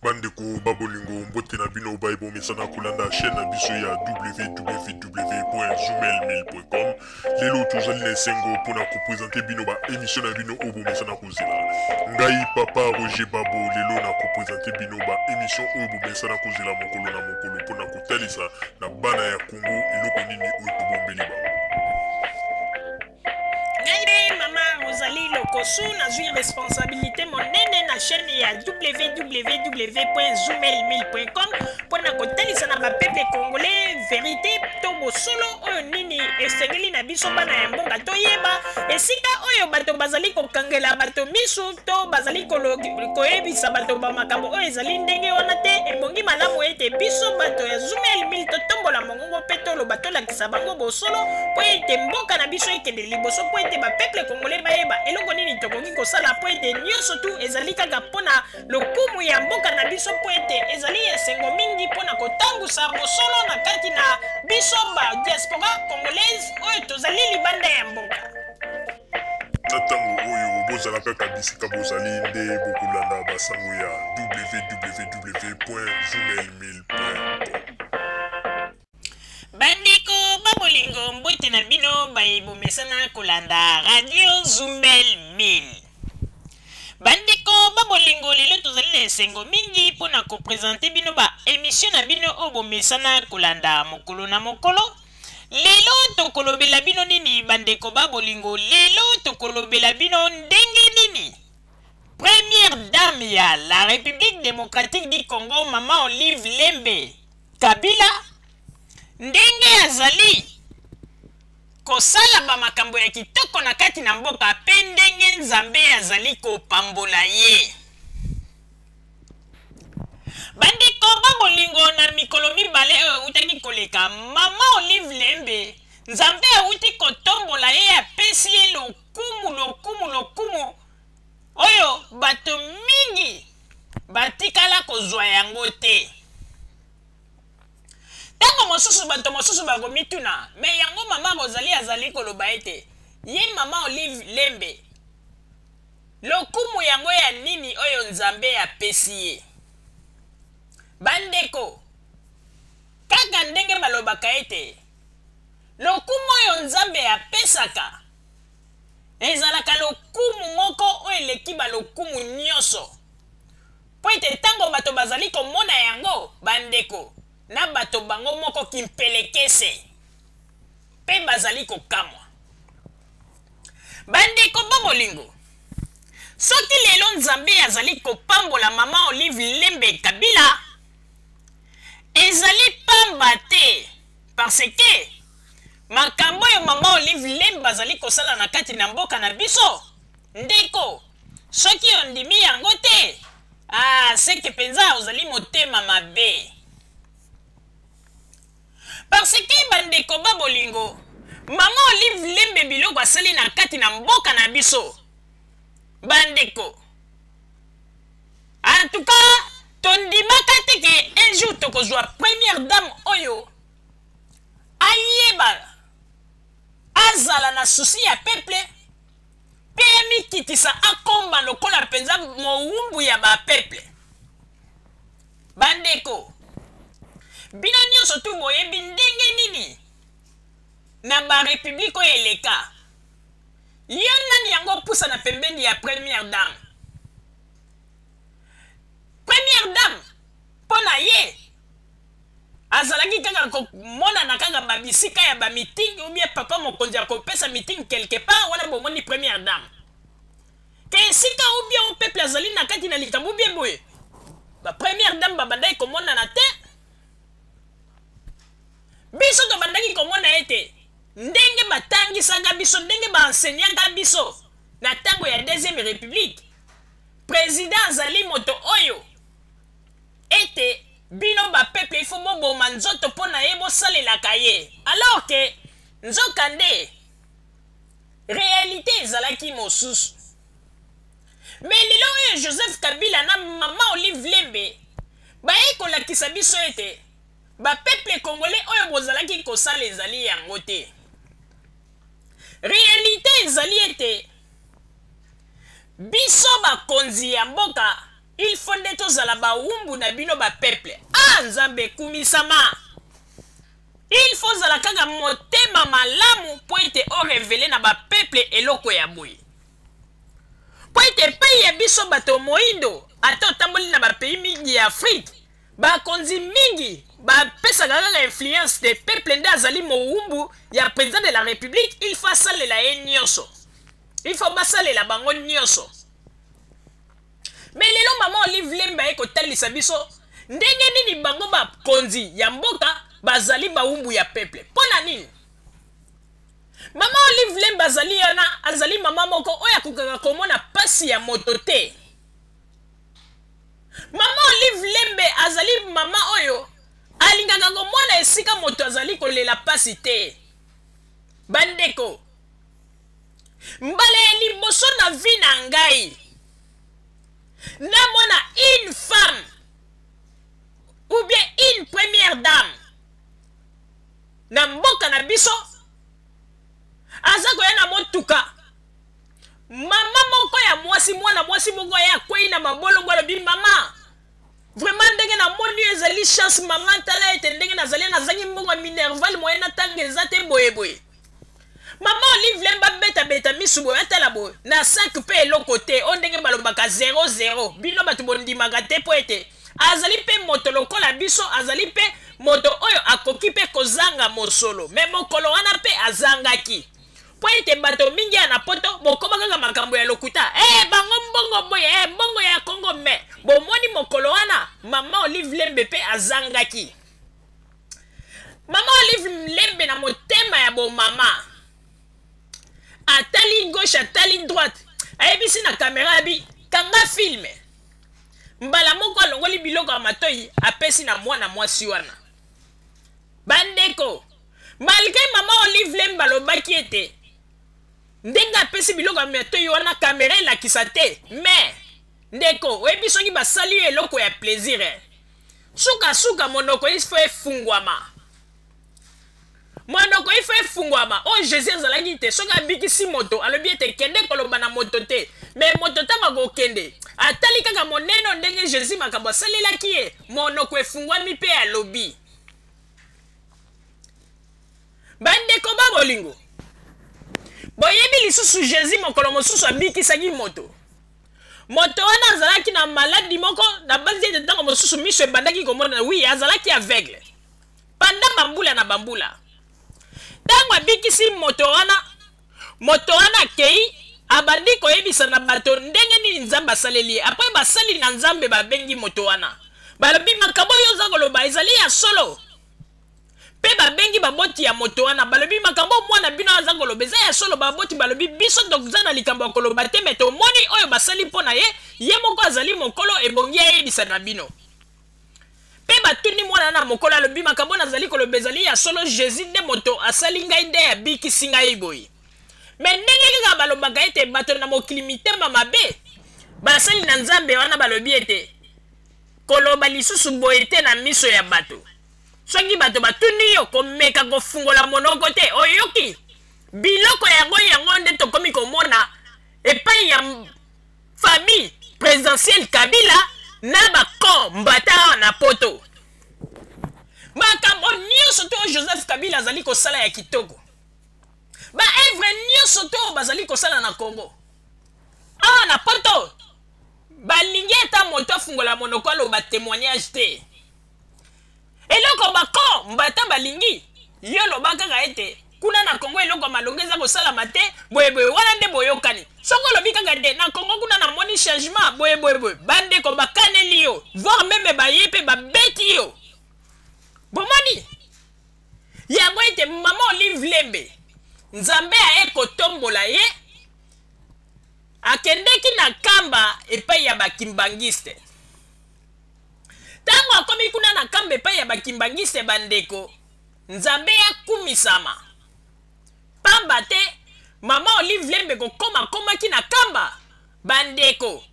Bandeko ba bolingo, mbote na bino baye bomesana kolanda chaîne na biso ya www.zoomail1000.com. Lelo tozali na esengo mpona kopresente bino ba émission na bino oyo bomesana kozela. Ngai papa Roger Babo lelo na kopresente bino ba émission oyo bomesana kozela mokolo na mokolo mpona kotalisa na bana ya Congo eloko nini oyo tobombeli bango. Ngai nde mama Rosalie Lokosu, nazwi responsabilité monene na chaîne ya www.zoomel1000.com mpo na kotalisa na bapeuple congolais verité to bosolo oyo nini esengeli na biso bana ya mboka toyeba esika oyo bato bazali kokangela bato misu to bazali koyebisa bato ba makambo oyo ezali ndenge wana te. Ebongi malamu ete biso bato ya Zoomel 1000 totombola mongongo mpe toloba, tolakisa bango bosolo mpo ete mboka na biso ekende liboso, mpo ete bapeuple congolais bayeba eloko nini tokoki kosala, mpo ete nyonso tu ezali kaka mpo na lokumu ya mboka na biso, mpo ete ezali esengo mingi mpo na kotambusa bosolo na kati na biso ba diaspora congolaise oyo tozali libanda ya mboka. Na ntango oyo bozala kaka bisika bozali nde bokolanda basango ya www.zoomail1000.com. Bandeko ba bolingo, mbote na bino baye bomesana kolanda Radio Zumel 1000. Bandeko ba bolingo, lelo tozali na esengo mingi mpo na kopresente bino ba emission na bino oyo bomesana kolanda mokolo na mokolo. Lelo tokolobela bino nini bandeko ba bolingo? Lelo tokolobela bino ndenge nini première dame ya la République démocratique du Congo, Mama Olive Lembe Kabila, ndenge azali kosala ba makambo ya kitoko na kati na mboka pe ndenge Nzambe azali kopambola ye. Bandeko ba bolingo, na mikolo mibale oyo eutaki koleka, Mama Olive Lembe, Nzambe awuti kotombola ye, apesi ye lokumu, lokumu, lokumu oyo bato mingi batikala kozwa yango te. Ntango mosusu bato mosusu bakomituna, me yango Mama Rosalie azali koloba ete ye Mama Olive Lembe, lokumu yango ya nini oyo Nzambe apesi ye? Bandeko, kaka ndenge balobaka ete lokumu oyo Nzambe apesaka ezalaka lokumu moko oyo eleki balokumu nyonso, mpo ete ntango bato bazali komona yango, bandeko na bato bango moko kimpelekese mpe bazali kokamwa. Bandeko ba bolingo, soki lelo Nzambe azali kopambola Mama Olive Lembe Kabila, ezali pamba te, parce que makambo oyo Mama Olive Lembe azali kosala na kati na mboka na biso, ndeko, soki ondimi yango te, seke mpenza ozali motema mabe. Parce que bandeko ba bolingo, Mama Olive Lembe biloko asali na kati na mboka na biso, bandeko, en tout cas tondimaka te ke un jour tokozwa première dame oyo ayeba azala na souci ya peuple mpe amikitisa, akomba lokola mpenza mowumbu ya ba peuple. Bandeko, bino nyonso tu boyebi ndenge nini na ba republique oyo eleka, yo nani yango opusana pembeni ya première dame? Première dame mpo na ye azalaki kaka komonana kaka ba bisika ya ba meeting, ou bien papa mokonzi akopesa meeting quelque part, wana bomoni première dame ke esika ou bien o peuple azali na kati na likambo bien boye, ba première dame babandaki komonana te. Biso tobandaki komona ete ndenge batangisaka biso, ndenge baenseignaka biso na ntango ya deuxième république, président azali moto oyo ete bino ba peuple il faut boboma nzoto mpo na ye, bosalelaka ye, alors que nzokande réalité ezalaki mosusu. Mais lelo oyo Joseph Kabila na Mama Olive Lembe baye kolakisa biso ete ba peuple congolais oyo bozalaki kosala ezali yango te. Réalité ezali ete biso bakonzi ya mboka Il faut nde tozala bawumbu na bino ba peuple. Ah Nzambe kumisama. Il faut ozala kaka motema malamu mpo ete o reveler na ba peuple eloko ya boye. Mpo ete epai ya biso bato moindo, ata otamboli na ba pays mingi ya Afrique, bakonzi mingi bapesaka kaka influence te, peuple nde azali mowumbu ya president de la Republique, il faut asalela ye nyonso. Il faut basalela bango nyonso. Mais lelo mama Olive Lembe aye kotalisa biso ndenge nini bango bakonzi ya mboka bazali bawumbu ya peuple. Mpo na nini? Mama Olive Lembe azali wana, azali mama moko oyo akokaka komona pasi ya moto te. Mama Olive Lembe azali mama oyo alingaka komona esika moto azali kolela pasi te. Bandeko, mbala ya liboso na vie na ngai namona une femme ou bien une première dame na mboka na biso aza koya na motuka, mama moko ya mwasi, mwana mwasi moko ye akwei na mabolongo, alobi mama vraiment ndenge namoni yo ezali chance mama, tala ete ndenge nazali nazangi mbongo ya minerval moyen natanga eza te boye boye. Mama Olive Lembe abetabeta misu boye, atala boye na sac mpe eloko te, oyo ndenge balobaka 0-0. Bino bato bondimaka te mpo ete azali mpe moto lokola biso, azali mpe moto oyo akoki mpe kozanga mosolo, me mokolo wana mpe azangaki mpo ete bato mingi ya na poto bokoma kaka makambo ya lokuta. Bango mbongo boye, mbongo ya Kongo. Me bomoni mokolo wana mama Olive Lembe mpe azangaki. Mama Olive Lembe na motema ya bomama atali gauche, atali droite, ayebisi na kamera, abi kanga film. Mbala moko alongoli biloko ya matoi, apesi na mwana mwasi wana. Bandeko, malgré mama Olive Lembe alobaki ete ndenge apesi biloko ya matoi wana kamera elakisa te, mais ndeko oyebi soki basali yo eloko ya plaisir, sukasuka monoko ifo efungwama, monoko ifo efungwama. Oyo Jésus azalaki te, soki abikisi moto alobi ete kende koloba na moto te, me moto ntango akokende atali kaka monene ndenge Jésus makambo asalelaki ye, monoko efungwami mpe alobi. Bandeko ba bolingo, boyebi lisusu Jésus mokolo mosusu abikisaki moto. Moto wana azalaki na maladi moko, na banzi ete ntango mosusu miso ebandaki komona, oui, azalaki aveugle panda bambula na bambula. Ntango abikisi moto wana, moto wana akei abandi koyebisa na bato ndenge nini Nzambe asaleli ye. Apres basali na Nzambe babengi moto wana, balobi makambo oyo oza koloba ezali ya solo. Mpe babengi baboti ya moto wana, balobi makambo mwana bino aza koloba eza ya solo. Baboti balobi biso toza na likambo ya koloba te, me tomoni oyo basali mpo na ye, ye moko azali mokolo, ebongi ayebisa na bino. Mpe batuni mwana na mokolo, alobi makambo nazali koloba ezali ya solo, Jésus nde moto asali ngai, nde abikisi ngai boye. Me ndenge kaka balobaka ete bato na mokili mitema mabe, basali na Nzambe wana balobi ete koloba lisusu boye te na miso ya bato. Soki bato batuni yo, komeka kofungola monoko te. Oyoki? Biloko yango yango nde tokomi komona epai ya famille présidentielle Kabila na bakon mbata awa na poto. Makambo nyonso to Joseph Kabila azali kosala ya kitoko, ba œuvre nyonso to bazali kosala na Congo awa na poto, balingi ata moto afungola monoko aloba témoignage te. Eloko bako mbata balingi yo loba kaka ete kuna na Kongo eloko malonga eza kosalama te boye boye, wana nde boyokani. Soki olobi kaka te na Kongo kuna namoni changement boye boye boye, bandeko bakaneli yo, voire meme baye mpe babeti yo. Bomoni yango ete mama Olive Lembe Nzambe aye kotombola ye, akendeki na kamba epai ya bakimbangiste. Ntango akomi kuna na kamba epai ya bakimbangiste, bandeko, Nzambe akumisama, pamba te mama Olive Lembe kokoma akomaki na kamba. Bandeko,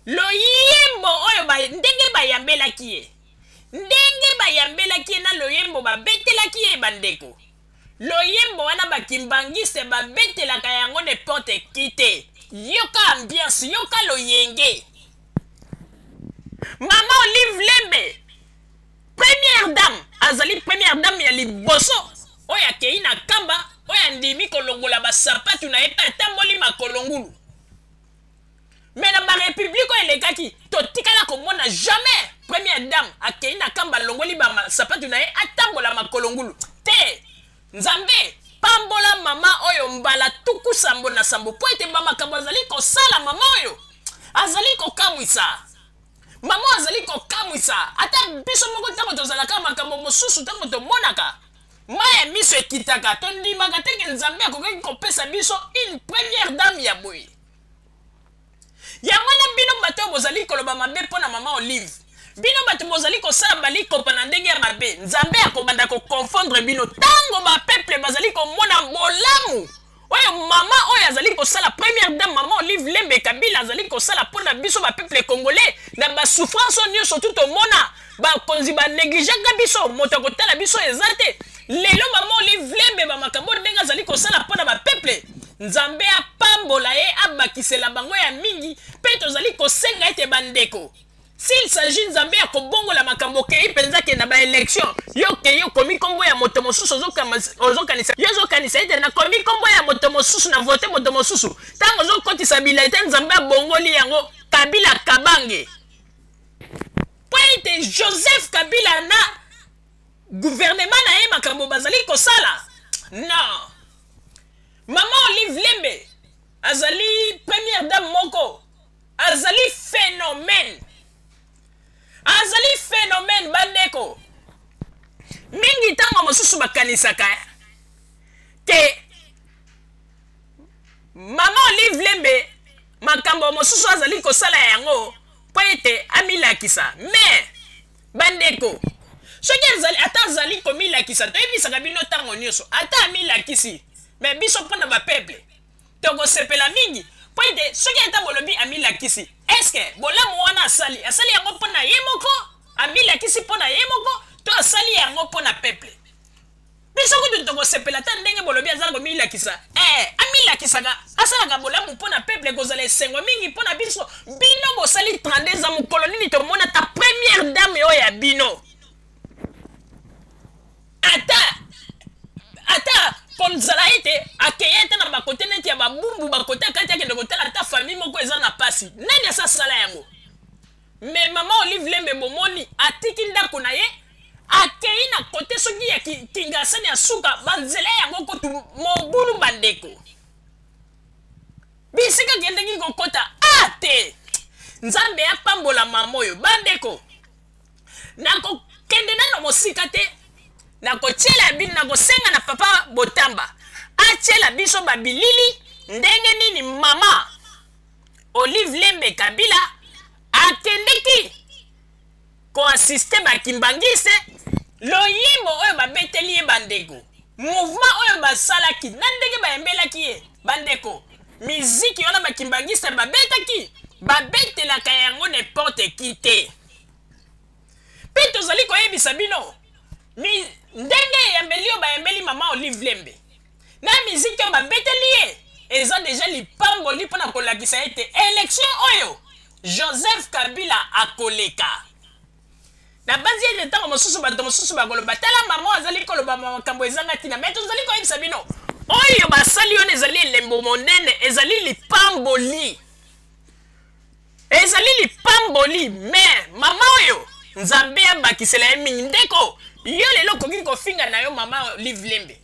loyembo oyo ndenge bayambelaki ye, ndenge bayambelaki ye na loyembo babetelaki ye, bandeko, loyembo wana bakimbangiste babetelaka yango n'importe qui te. Yoka ambiance, yoka loyenge. Mama Olive Lembe, première dame, azali première dame ya liboso oyo akei na Nkamba, oyo andimi kolongola basapatu na ye mpe atamboli makolo ngulu. Mais na ba republique oyo elekaki, totikala komona jamais première dame akei na Nkamba alongoli ba sapatu na ye atambola makolo ngulu te. Nzambe pambola mama oyo mbala tuku sambo na sambo, mpo ete ba makambo azali kosala mama oyo azali kokamwisa. Mama oyo azali kokamwisa ata biso moko ntango tozalaka makambo mosusu, ntango tomonaka mai ya miso ekitaka, tondimaka te ke Nzambe akokaki kopesa biso une première dame ya boye. Yango wana bino bato oyo bozali koloba mabe mpo na mama Olive, bino bato bozali kosala balikopa na ndenge ya mabe, Nzambe akobanda koconfondre bino ntango bapeuple bazali komona bolamu oyo mama oyo azali kosala, première dame mama Olive Lembe Kabila azali kosala mpo na biso bapeuple congolais na basouffrance oyo nyonso tu tomona. Bakonzi banegligeaka biso, moto akotala biso eza te. Lelo mama Olive Lembe bamakambo ndenge azali kosala mpo na bapeuple, Nzambe apambola ye, abakisela bango ya mingi. Mpe tozali kosenga ete bandeko, s'il s'agit Nzambe ya kobongola makambo, okei mpenza ke na baélection, yo okei okomi nkombo ya moto mosusu, ozokanisa, yo ozokanisa ete nakomi nkombo ya moto mosusu, na vote moto mosusu, ntango ozokotisa bilai te, Nzambe abongoli yango Kabila Kabange. Mpo ete Joseph Kabila na gouvernement na ye makambo bazali kosala, non. Mama Olive Lembe azali première dame moko, azali phénomène, azali phénomène bandeko. Mingi ntango mosusu bakanisaka ke Mama Olive Lembe makambo mosusu azali kosala yango mpo ete amilakisa. Mais bandeko, soki azali, ata azali komilakisa, toyebisaka bino ntango nyonso, ata amilakisi, mais biso mpo na bapeuple tokosepela mingi, mpo ete soki ata bolobi amilakisi, eske bolamu wana asali, asali yango mpo na ye moko, amilakisi mpo na ye moko, to asali yango mpo na peuple? Biso kutu tokosepela ata ndenge bolobi aza komilakisa. Amilakisaka, asalaka bolamu mpo na peuple, ekozala esengo mingi mpo na biso. Bino bosali 32 ans, mokolo nini tomona ta première dame oyo ya bino? Ata kozala ete akeye ata na bakote neti ya babumbu, bakote akati akende kotala ata famille moko eza na pasi, nani asasala yango? Mais mama Olive Lembe bomoni atiki ndako na ye, akei na kote soki ya Kingasani ya suka, banzela yango kutu mobulu bandeko, bisika akendeki kokota a te. Nzambe apambola mama oyo bandeko. Nakokende nano mosika te, nakotiela bino, nakosenga na papa Botamba atiela biso babilili ndenge nini mama Olive Lembe Kabila akendeki koassiste bakimbangiste, loyembo oyo babeteli ye bandeko, mouvement oyo basalaki na ndenge bayembelaki ye bandeko, miziki wana bakimbangiste babetaki, babetelaka yango n'importe qui te. Mpe tozali koyebisa bino ndenge eyambeli oyo bayembeli mama Olive Lembe na miziki oyo babeteli ye eza deja lipamboli mpona kolakisa ete election oyo Joseph Kabila akoleka. Nabanzi ete ntango mosusu bato mosusu bakoloba, tala mama azali koloba makambo ezanga ntina. Me tozali koyebisa bino oyo basali wana ezali elembo monene, ezali lipamboli, ezali lipamboli. Me mama oyo Nzambe abakisela ye mingi. Ndeko, yo lelo okoki kofinga na yo mama Olive Lembe,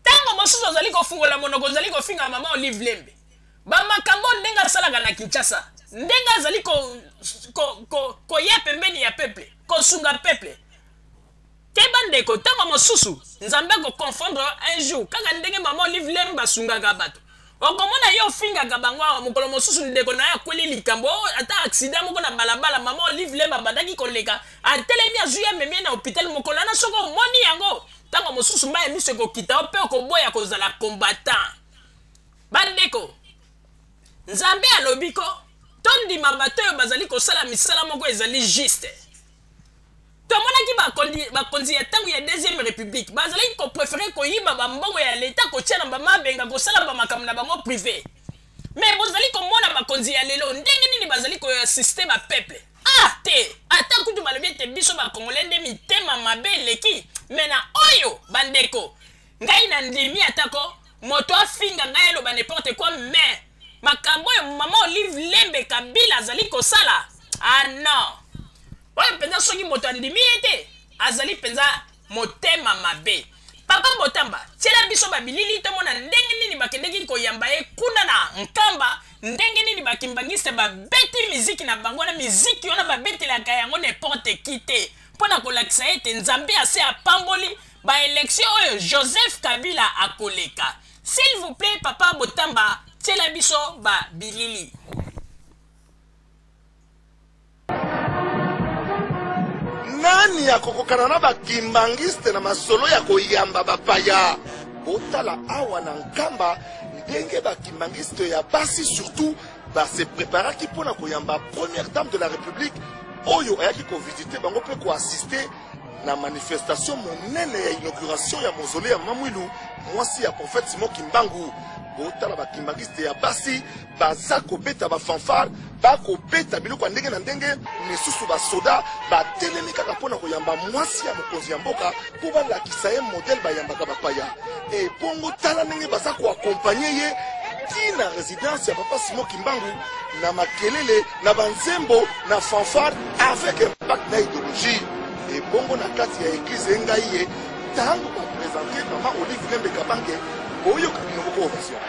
ntango mosusu ozali kofungola monoko, ozali kofinga mama Olive Lembe, bamakambo ndenge asalaka na Kinshasa, ndenge azali koya pembeni ya peuple, kosunga peuple. Keba ndeko, ntango mosusu Nzambe akoconfondre un jour, kaka ndenge mama Olive Lembe asungaka bato. Okomona ye ofingaka bango awa, mokolo mosusu ndeko na ye akweli likambo, ata accident moko na balabala, mama Olive Lembe abandaki koleka, atelemi, azwi ye, amemi ye na hôpital. Mokolo wana soki omoni yango, ntango mosusu mai ya miso ekokita yo mpe okoboya kozala combattant. Bandeko, Nzambe alobi ko tondima bato oyo bazali kosala misala moko ezali juste. Tomonaki bakonzi ya ntango ya deuxième république bazalaki kopréférer koyiba bambongo ya leta, kotia na bamabenga, kosala bamakambo na bango privé. Mais bozali komona bakonzi ya lelo ndenge nini bazali koassiste bapeuple. Ah te, ata kutu balobi ete biso ba Congolais nde mitema mabe eleki, mais na oyo bandeko, ngai na ndimi atako moto afinga ngai aloba n'importe quoi, mais makambo oyo mama Olive Lembe Kabila azali kosala, ah non, oyo mpenza soki moto andimi ye te azali mpenza motema mabe. Papa Botamba, tiela biso ba bilili tomona ndenge nini bakendeki koyamba ye kuna na Nkamba, ndenge nini ba kimbanguiste babeti miziki na bango na miziki wana babetelaka yango n'importe qui te, mpo na kolakisa ete Nzambe ase apamboli ba election oyo Joseph Kabila akoleka. S'il vous plaît Papa Botamba, tiela biso ba bilili. Nani akokokana na ba kimbanguiste na masolo ya koyamba bapaya? Botala awa na Nkamba ndenge ba kimbanguiste ya basi surtout ba se preparaki mpo na koyamba première dame de la République oyo ayaki ko visiter bango mpe ko assister na manifestation monene ya inauguration ya mausolee ya Mama Mwilu, mwasi ya prophète Simon Kimbangu. Botala ba kimbanguiste ya basi baza kobeta ba fanfare, bakobeta biloko ya ndenge na ndenge. Misusu basoda batelemi kaka mpo na koyamba mwasi ya mokonzi ya mboka mpo balakisa ye modèle bayambaka bapaya. Ebongo tala ndenge baza koakompagne ye ti na residence ya papa Simon Kimbangu na makelele na banzembo na fanfare avec impact na idéologie. Ebongo na kati ya eglise ye ngai ye ntango bapresente mama Olive Lembe Kabange, boyoka bino moko ovation.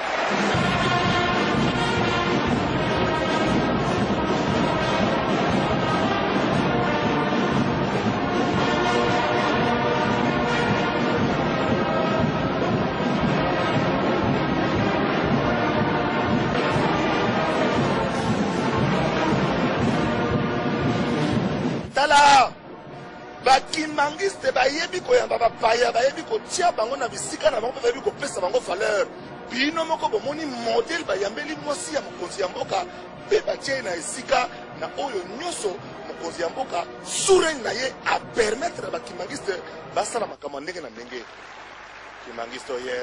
Tala, ba kimbanguiste bayebi koyamba bapaya, bayebi kotia bango na bisika na bango mpe bayebi kopesa bango valeur. Bino moko bomoni modèle bayambeli mwasi ya mokonzi ya mboka mpe batie ye na esika na oyo nyonso mokonzi ya mboka sous règne na ye a permettre na ba kimbanguiste basala makambo ya ndenge na ndenge. Kimbanguiste oye!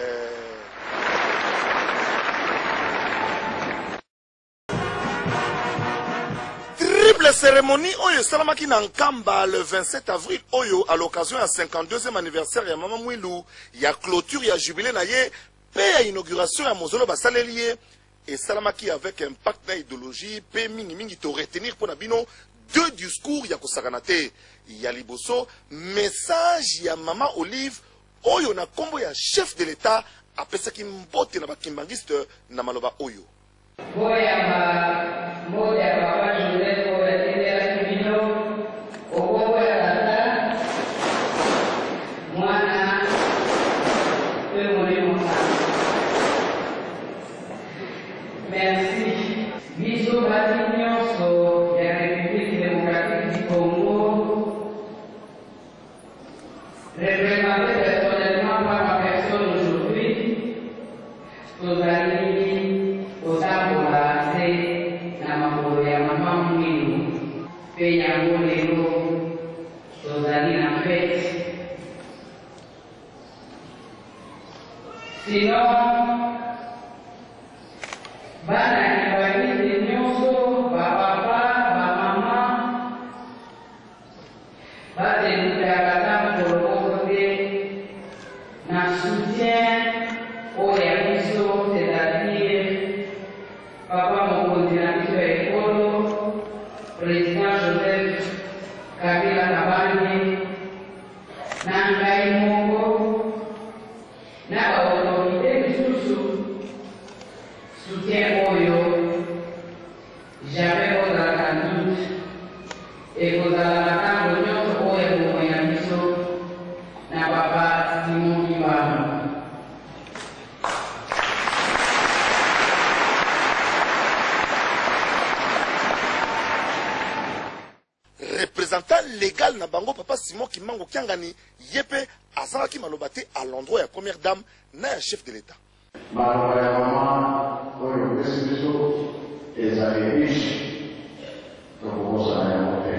Triple cérémonie oyo esalamaki na Nkamba le 27 avril oyo à l'occasion ya 52e anniversaire ya Mama Mwilu, ya clôture ya jubilé na ye mpe ya inauguration ya mausolée basaleli ye, esalamaki avec impact na idéologie mpe mingi mingi to retenir mpo na bino deux discours ya kosakana te. Ya liboso, message ya Mama Olive oyo na kombo ya chef de l'Etat apesaki mbote na ba kimbanguiste na maloba oyo. Boyamba mbote ya papa Joseph oyo atindelaki bino okombo ya Tata, Mwana pe Molimo Santu. Merci. Biso basi nionso ya Republique democratique du Congo, represente personnellement par ma personne aujourd'hui, tozali kotambola se na makolo ya mama Mwilu pe yango lelo tozali na fete. Sinon, bana Kimbanguiste nionso, ba papa, ba mama, Ba deboutaka ata mokolo moko te na soutien oyo ya biso c'est à dire papa mokonzi na biso ya ekolo president Joseph Kabila Kabange na ngai moko na ba autorites misusu soutien oyo Jamais bozala na doute, ekozala na tango nionso oyo ya bomoi na biso na Papa Simon Kimbangu. Representant legal na bango Papa Simon Kimbangu Kiangani ye pe azangaki maloba te à l'endroit ya première dame na ya chef de l'Etat. Maloba ya mama oyo opesi biso ezali riche, tokobosana yango te.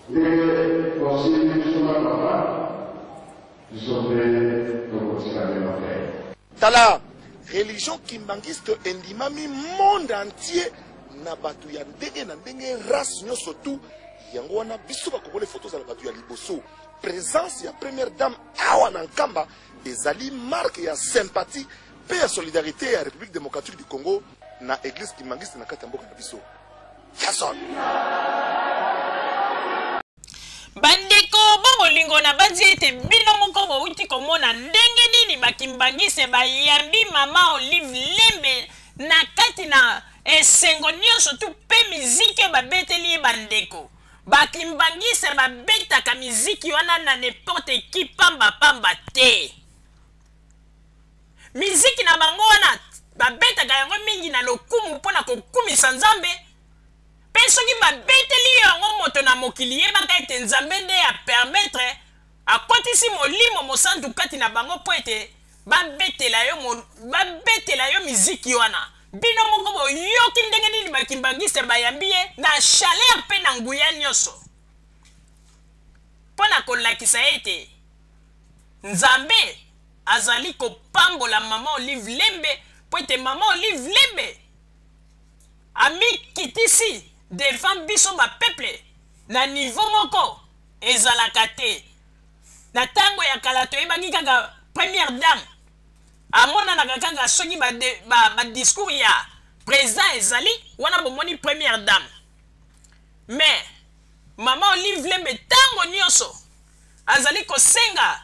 Ndenge bosimbi biso na papa, biso mpe tokotika bino te. Tala, religion kimbanguiste endimami monde entier. na bato ya ndenge na ndenge, race nyonso tu. Yango wana biso bakongole fo tozala bato ya liboso. Présence ya première dame awa na Nkamba ezali marque ya sympathie mpe ya solidarité ya République démocratique du Congo na église kimbanguiste na kati ya mboka na biso. Jason. Bandeko ba bolingo, nabanzi ete bino moko bowuti komona ndenge nini bakimbangiste bayambi mama Olive Lembe na kati na esengo nyonso tu mpe miziki oyo babeteli ye. Bandeko bakimbangiste babetaka miziki wana na n'importe qui pamba pamba te. Miziki na bango wana babetaka yango mingi na lokumu mpo na kokumisa Nzambe, mpe soki babeteli yango moto na mokili, yebaka ete Nzambe nde apermettre, akotisi Molimo Mosantu kati na bango mpo ete babetela yo miziki wana. Bino moko boyoki ndenge nini bakimbangiste bayambi ye na chaleur mpe na nguya nyonso mpo na kolakisa ete Nzambe azali kopambola mama Olive Lembe, mpo ete mama Olive Lembe amikitisi devant biso bapeuple na niveau moko ezalaka te. Na ntango ya kala, toyebaki kaka première dame amonanaka kaka soki badiscours ba ya président ezali wana, bomoni première dame. Mais mama Olive Lembe ntango nyonso azali kosenga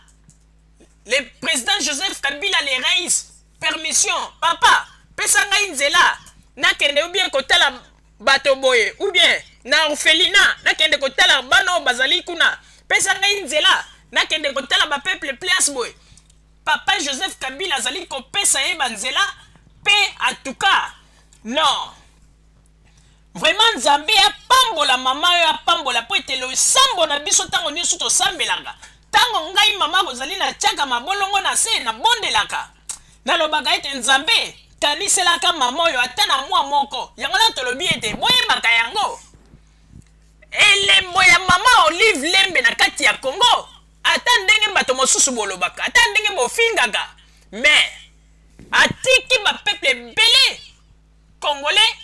le président Joseph Kabila le rais permission: "Papa, pesa ngai nzela nakende ou bien kotala bato boye, ou bien na orphelinat nakende kotala bana oyo bazali kuna, pesa ngai nzela nakende kotala bapeuple place boye." Papa Joseph Kabila azali kopesa ye banzela mpe atuka non, vraiment Nzambe apambola mama oyo, apambola, mpo ete losambo na biso ntango nyonso tosambelaka, ntango ngai mama kozali natiaka mabolongo na se, nabondelaka, nalobaka ete Nzambe, kaniselaka mama oyo ata na mwa moko. Yango na tolobi ete boyebaka yango, elembo ya mama Olive Lembe na kati ya Congo, ata ndenge bato mosusu bolobaka, ata ndenge bofingaka, mais atiki bapeuple ebele congolais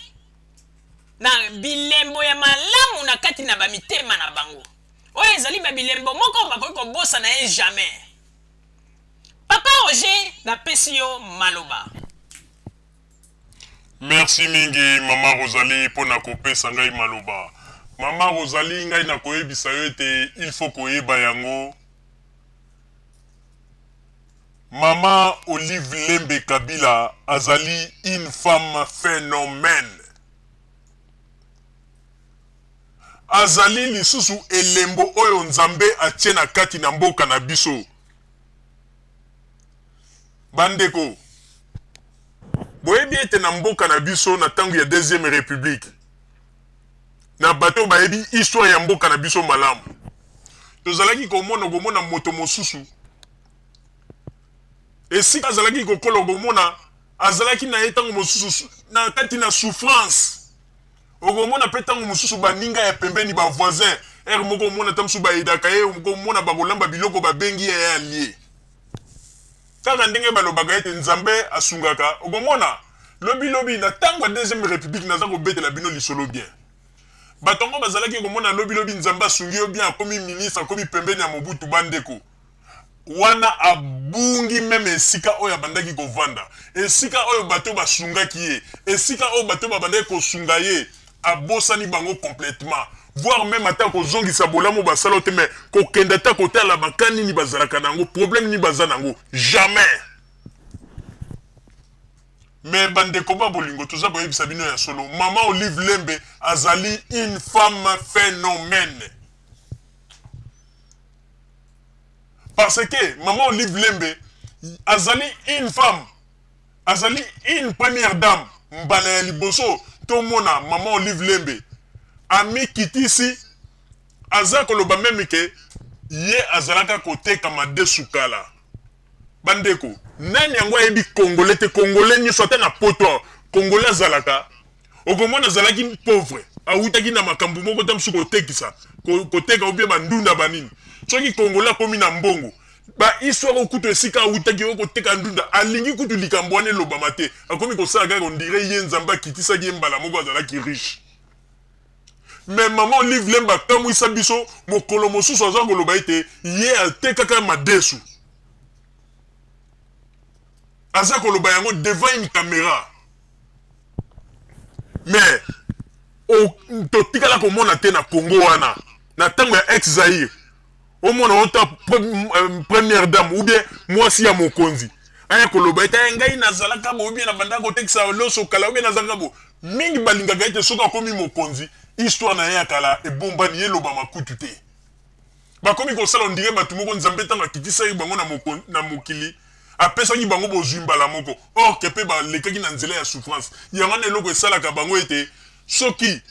na bilembo ya malamu na kati na bamitema na bango, oyo ezali babilembo moko bakoki kobosana ye jamais. Papa Roger, napesi yo maloba. Merci mingi, mama Rosalie, mpona kopesa ngai maloba. Mama Rosalie, ngai nakoyebisa yo ete il faut koyeba yango: mama Olive Lembe Kabila azali une femme phénomène, azali lisusu elembo oyo Nzambe atie na kati na mboka na biso. Bandeko, boyebi ete na mboka na biso, na ntango ya deuxième république, na bato bayebi histoire ya mboka na biso malamu, tozalaki komona moto mosusu esika azalaki kokola, komona azalaki na ye ntango mosusu na kati na souffrance. Okomona mpe ntango mosusu baninga ya pembeni, bavoisin, ere moko omona ta mosusu bayedaka ye, okomona bakolamba biloko, babengi ye alie. Kaka ndenge balobaka ete Nzambe asungaka, okomona lobilobi na ntango ya deuxième république, naza kobetela bino lisolo bien, bato yango bazalaki komona lobilobi Nzambe asungi yo bien, akomi ministre, akomi pembeni ya Mobutu. Bandeko, wana abungi même esika oyo abandaki kovanda, esika oyo bato basungaki ye, esika oyo bato babandaki kosunga ye, abosani bango complètement, voire même ata kozongisa bolamu basala te, mais kokende ata kotala baka nini bazalaka nango, problème nini baza nango, jamais. Mais bandeko ba bolingo, toza koyebisa bino ya solo, mama Olive Lembe azali une femme phénomène, parce que mama Olive Lembe azali une femme, azali une première dame. Mbala ya liboso tomona mama Olive Lembe amikitisi, aza koloba même ke ye azalaka koteka madesu kala. Bandeko, nani yango ayebi congolais te? Congolais nyonso, ata na poto, congolais azalaka, okomona azalaki pauvre, awutaki na makambo moko ta mosusu, kotekisa, koteka obie bandunda banini. Soki congolais akomi na mbongo, Ba histoire oyo kutu esika awutaki oyo koteka ndunda, alingi kutu likambo wana elobama te. Akomi kosala kaka on dirait ye Nzambe akitisaki ye mbala moko azalaki riche. Mais maman Olive Lembe akamwisa biso mokolo mosusu aza koloba ete ye atekaka madesu. Aza koloba yango devant une caméra. Mais totikala komona te na Congo wana na ntango ya ex Zaïre, omona ota première dame ou bien mwasi ya mokonzi aya koloba ete ngai nazalaka boye, ou bien nabandaka kotekisa loso kala, ou bien nazalaka boye. Mingi balingaka ete soki akomi mokonzi, histoire na ye ya kala ebombani, ye eloba makutu te. Bakomi kosala on dirait bato moko Nzambe ntango akitisaki bango na mokili apesaki bango bozwi mbala moko, or ke mpe balekaki na nzela ya souffrance. Yango wana eloko esalaka bango ete soki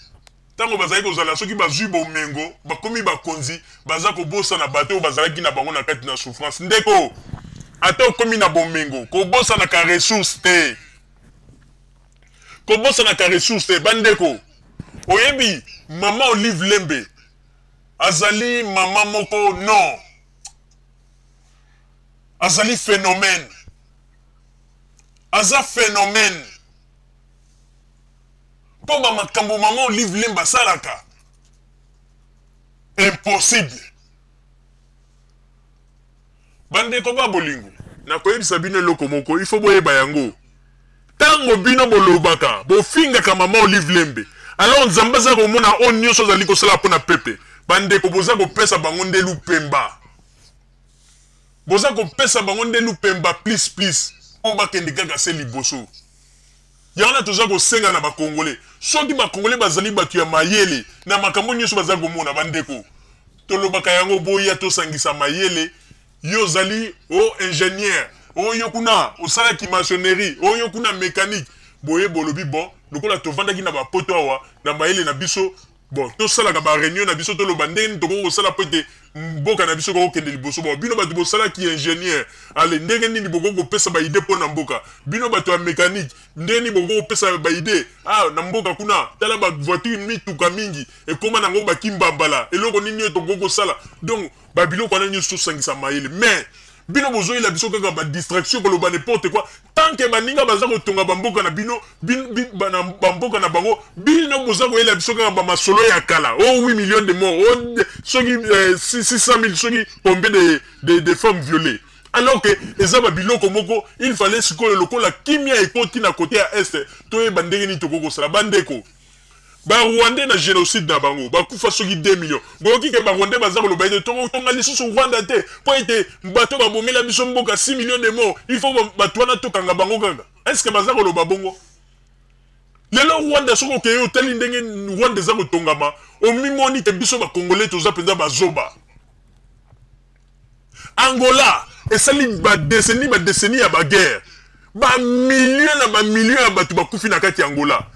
ntango bazali kozala, soki bazwi bomengo, bakomi bakonzi, baza kobosana bato oyo bazalaki na bango na kati na souffrance. Ndeko, ata okomi na bomengo, kobosanaka ressource te, kobosanaka ressource te. Bandeko, oyebi mama Olive Lembe azali mama moko, non, azali phénomène, aza phénomène mpo bamakambo mama Olive Lembe asalaka impossible. Bandeko ba bolingo, nakoyebisa bino eloko moko, il faut boyeba yango. Ntango bino bolobaka, bofingaka mama Olive Lembe, alors Nzambe aza komona oyo nyonso azali kosala mpo na peuple. Bandeko, boza kopesa bango nde lupemba, boza kopesa bango nde lupemba plus plus mpo bakende kaka se liboso. Yango wana toza kosenga na bakongole, soki bakongole bazali bato ya mayele na makambo nyonso baza komona, bandeko, tolobaka yango, boya tosangisa mayele. Yo ozali o ingénieur, oyo kuna osalaki maçonnerie, oyo kuna mécanique, boye bolobi bon, lokola tovandaki na bapoto awa na mayele na biso, bon, tosalaka ba réunion na biso, toloba ndenge nini tokoki kosala po ete mboka na biso kokokende liboso. Bon, bino bato bosalaki ingénieur, ale ndenge nini bokoki kopesa ba idée mpo na mboka? Bino bato ya mécanique, ndenge nini bokoki kopesa ba idée? Ah, na mboka kuna, tala ba voiture, mituka mingi ekóma nango bakimbambala, eloko nini oyo tokoki kosala? Donc babiloko wana nyonso tosangisa mayele. Mais bino bozoyela biso kaka badistraction, koloba n'importe quoi. Tant que baninga baza kotonga bamboka na bino, bamboka na bango, bino boza koyela biso kaka bamasolo ya kala, oh 8 millions de morts, oh soki 600 000, soki combien de femmes violées, alors que eza babiloko moko il fallait sikoyo lokola kimia ekoti na côté ya Est, toyeba ndenge nini tokoki kosala. Bandeko, Barwandais na génocide na bango bakufa soki 2 millions. Boyoki ke Barwandais baza koloba ete tokotonga lisusu Rwanda te mpo ete bato babomela biso mboka, 6 millions de morts, il faut bato wana tokanga bango kaka. Est ce que baza koloba bongo lelo? Rwanda, soki okeye otali ndenge Rwanda eza kotongama, omimoni te biso Bakongolais toza mpenza bazoba. Angola esali badécennie badécennie ya baguerre, bamillion na bamillion ya bato bakufi na kati ya Angola.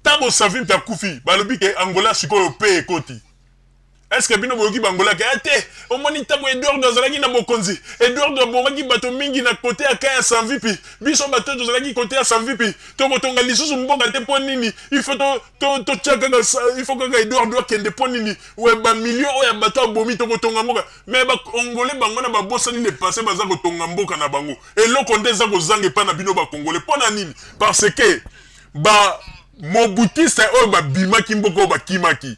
Ntango Savimbi akufi, balobi ke Angola sikoyo mpe ekoti. Est ce que bino boyoki Bangola ke ate omoni ntango Eduardo azalaki na bokonzi, Eduardo abomaki bato mingi na côté ya camp ya Savimbi, biso bato tozalaki côté ya Savimbi tokotonga lisusu mboka te? Mpo nini il faut totia kaka, il faut kaka Eduardo akende? Mpo nini we bamillion oyo ya bato abomi, tokotonga mboka? Mais Bakongole bango na babosani le passé, baza kotonga mboka na bango. Eloko nde eza kozanga epai na bino Bakongole, mpo na nini? Parce que ba mobutiste oyo babimaki mboka, oyo bakimaki,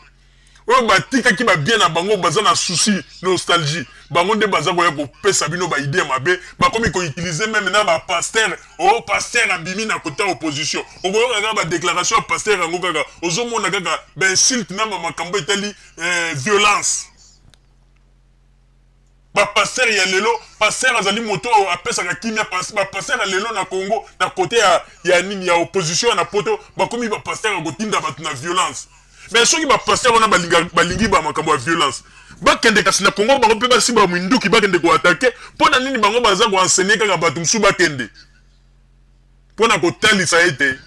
oyo batikaki babien na bango, baza na souci nostalgie. Bango nde baza koya kopesa bino baidée mabe. Bakomi koutiliser même na bapasteur. O pasteur abimi na kota opposition, okoyoka kaka badéclaration ya pasteur yango, kaka ozomona kaka bainsulte na bamakambo etali violence. Bapasteur ya lelo, pasteur azali moto oyo apesaka kimia. Bapasteur ya lelo na Congo, na côté ya nini, ya opposition ya na poto, bakomi bapasteur ya kotinda bato na violence. Mais soki bapasteur wana balingi bamakambo ya violence, bakende kasi na Congo, bango mpe basimba minduki, bakende koattaquer. Mpo na nini bango baza koenseigner kaka bato mosusu bakende? Mpo na kotalisa ete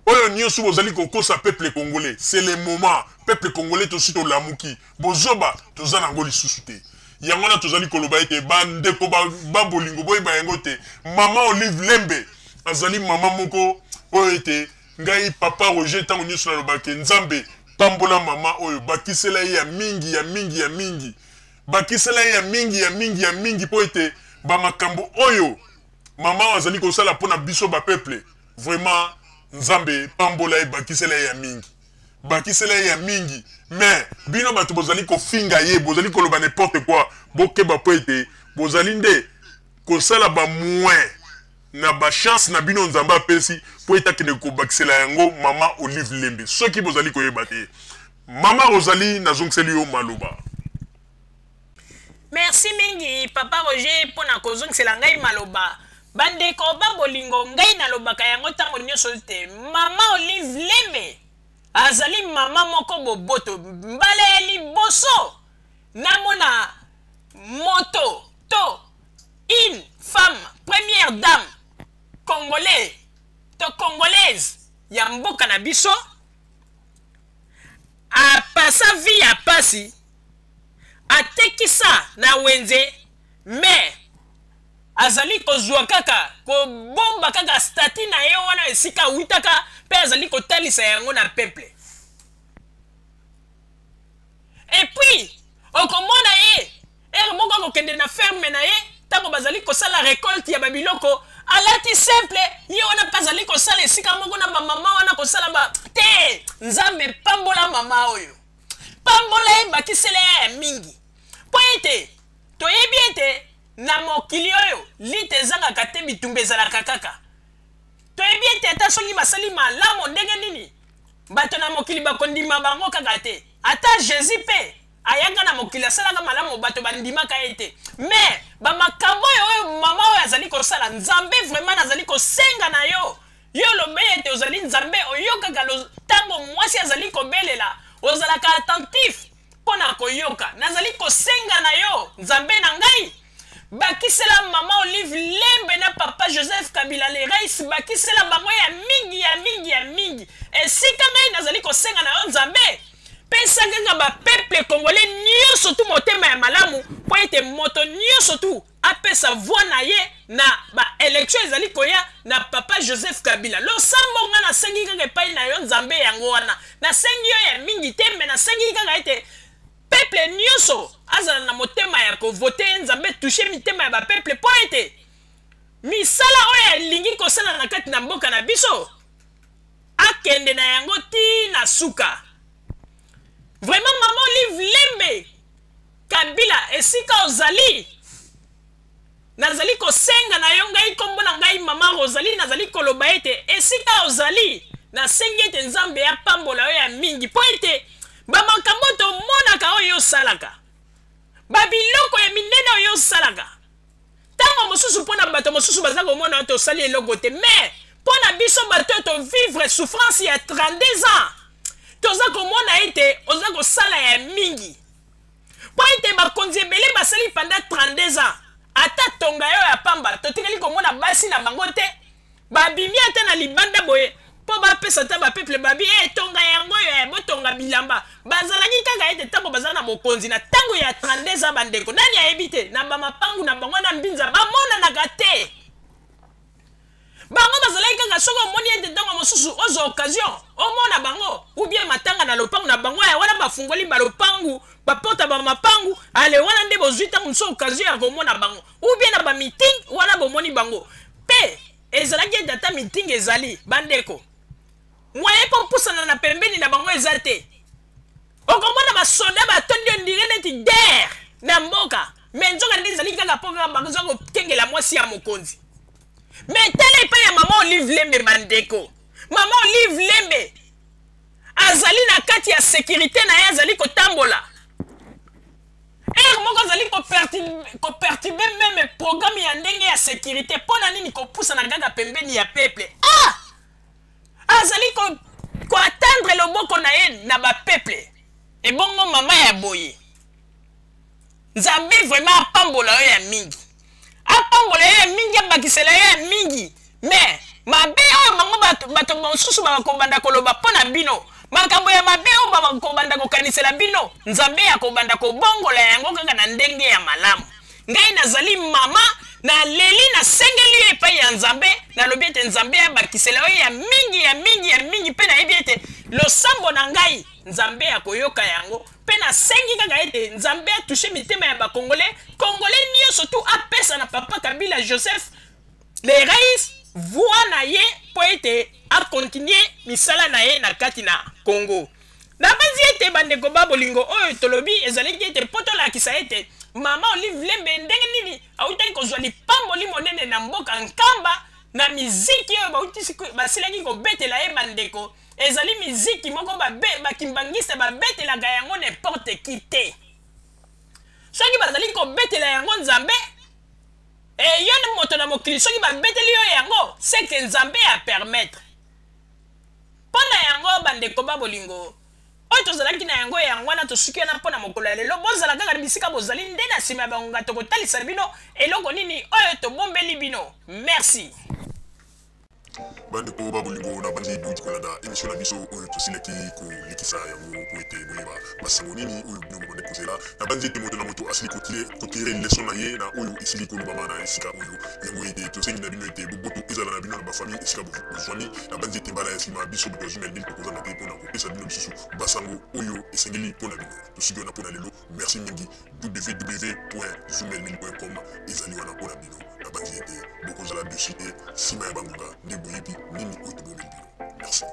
oyo nyonso bozali kokosa peuple congolais, c'est le moment. Peuple congolais, tosi tolamuki, bozoba toza nango lisusu te. Yango wana tozali koloba ete bandeko babolingo, boyeba yango te, mama Olive Lembe azali mama moko oyo ete ngai papa Roger ntango nyonso nalobaki: Nzambe, pambola mama oyo, bakisela ye ya mingi, ya mingi, ya mingi. Bakisela ye ya mingi, ya mingi, ya mingi, mpo ete bamakambo oyo mama azali kosala mpo na biso bapeuple, vraiment Nzambe pambola ye, bakisela ye ya mingi, bakisela ye ya mingi. Mais bino bato bozali kofinga ye, bozali koloba n'importe quoi, bokeba mpo ete bozali nde kosala ba moins na ba chance na bino Nzambe apesi mpo ete akende kobakisela yango mama Olive Lembe. Soki bozali koyeba te, mama Rosalie, nazongiseli yo maloba. Merci mingi papa Roger mpo na kozongisela ngai maloba. Bandeko ba bolingo, ngai nalobaka yango ntango nyonso te, mama Olive Lembe azali mama moko boboto. Mbala ya liboso namona moto to une femme première dame congolais to congolaise ya mboka na biso apasa vie ya pasi, atekisa na wenze, mais azali kozwa kaka kobomba kaka statut na ye wana esika awutaka, mpe azali kotalisa yango na peuple. Et puis okomona ye ere moko akokende na ferme na ye ntango bazali kosala récolte ya babiloko, alati simple ye wana mpe azali kosala esika moko na bamama wana kosala ba te. Nzambe pambola mama oyo, pambola ye, bakisela ye ya mingi, mpo ete toyebi ete na mokili oyo lite ezangaka te, bitumba ezalaka kaka. Toyebi ete ata soki basali malamu ndenge nini, bato na mokili bakondima bango kaka te. Ata Jésus mpe ayaka na mokili, asalaka malamu, bato bandimaka ye te. Mais bamakambo oyo oyo mama oyo azali kosala, Nzambe vraiment nazali kosenga na yo, yo olobi ete ozali Nzambe oyokaka ntango mwasi azali kobelela, ozalaka attentif mpo na koyoka. Nazali kosenga na yo Nzambe na ngai, bakisela mama Olive Lembe na papa Joseph Kabila le Rais, bakisela bango ya mingi, ya mingi, ya mingi. Esika ngai nazali kosenga na yo Nzambe, pesa kaka bapeuple congolais nyonso tu motema ya malamu, mpo ete moto nyonso tu apesa voix na ye na baélection ezali koya na papa Joseph Kabila. Losambo nga nasengi kaka epai na yo Nzambe yango wana, nasengi yo ya mingi te, me nasengi kaka ete peuple nyonso azala na motema ya kovote. Nzambe, touche mitema ya bapeuple, mpo ete misala oyo alingi kosala na kati na mboka na biso akende na yango ti na suka. Vraiment mama Olive Lembe Kabila, esika ozali, nazali kosenga na yo, ngai nkombo na ngai mama Rosalie, nazali koloba ete esika ozali, nasengi ete Nzambe apambola yo ya mingi, mpo ete bamakambo tomonaka oyo osalaka, babiloko ya minene oyo osalaka, ntango mosusu mpo na bato mosusu baza komona oyo tosali eloko te, mais mpo na biso bato oyo tovivre souffrance ya 32 ans, toza komona ete oza kosala ya mingi, mpo ete bakonzi ebele basali pendant 32 ans, ata tonga yo ya pamba totikali komona basi na bango te babimi ata na libanda boye mpo bapesa ata bapeuple babi e tonga yango oyo ya botonga bilamba. Bazalaki kaka ete ntango baza na bokonzi na ntango ya 32 ans, bandeko, nani ayebi te na bamapangu na bango na mbinza bamonanaka te. Bango bazalaki kaka soki omoni ete ntango mosusu ozwa occasion omona bango ou bien matanga na lopangu na bango ya wana bafungoli balopangu, baporte bamapangu, ale wana nde bozwi ntango mosusu occasion ya komona bango, ou bien na bameeting wana bomoni bango. Mpe ezalaki ete ata meeting ezali, bandeko, moyen mpo pusana na pembeni na bango eza te. Okomona basoda batondi ondire neti guerre na mboka, me nzoka nde ezali kaka mpo kaka baza kokengela mwasi ya mokonzi. Me tala epai ya mama Olive Lembe, bandeko, mama Olive Lembe azali na kati ya sécurité na ye, azali kotambola heure moko azali koperturbe meme programme ya ndenge ya sécurité. Mpo na nini kopusana kaka pembeni ya peuple? Ah, azali koatendre loboko na ye na bapeuple. Ebongo mama ya boye, Nzambe vraiment apambola yo ya mingi, apambola yo ya mingi, abakisela yo ya mingi. Mais mabe oyo bango bato mosusu bakobanda koloba mpo na bino, makambo ya mabe oyo bakobanda kokanisela bino, Nzambe akobanda kobongola yango kaka na ndenge ya malamu. Ngai nazali mama, Naleli, nasengeli yo epai ya Nzambe, nalobi ete Nzambe abakisela yo ya mingi, ya mingi, ya mingi, mpe nayebi ete losambo na ngai Nzambe akoyoka yango. Mpe nasengi kaka ete Nzambe atushe mitema ya bakongole, kongole nyonso tu apesa na papa Kabila Joseph le rais voix na ye mpo ete akontinue misala na ye na kati na Congo. Nabanzi ete bandeko ba bolingo, oyo tolobi ezalaki ete mpo tolakisa ete mama Olive Lembe ndenge nini autaki kozwa lipamboli monene na mboka Nkamba na miziki oyo bauti basilaki kobetela ye. Bandeko, ezali miziki moko bakimbangiste babetelaka yango n'importe qui te. Soki bazali kobetela yango Nzambe, e yo moto na mokili, soki babeteli yo yango, seke Nzambe apermettre mpo na yango. Bandeko ba bolingo, oyo tozalaki na yango yango wana, tosuki wana mpo na mokolo ya lelo. Bozala kaka bisika bozali nde na nsima ya bangonga tokotalisa bino eloko nini oyo tobombeli bino. Merci. Bandeko ba bolingo, na bandi bouti kolanda émission na biso oyo tosilaki kolekisa yango po ete boyeba basango nini oyo bino bobandi kozela. Na bandi ete moto na moto asili kotirer leçon na ye na oyo esili kolobama na esika oyo. Yango ete tosengi na bino ete boboto ezala na bino na bafamille esika bozwami. Na bandi ete mbala ya nsima, biso bato ya Zumel Mil tokozanga te mpona kopesa bino lisusu basango oyo esengeli mpo na bino. Tosuki wana mpo na lelo. Merci mingi. www.zumelmil.com ezali wana mpo na bino. Na bandi ete bokozala dessus te nsima ya bangonga nde boyebi nini oyo tobombeli bino. Merci.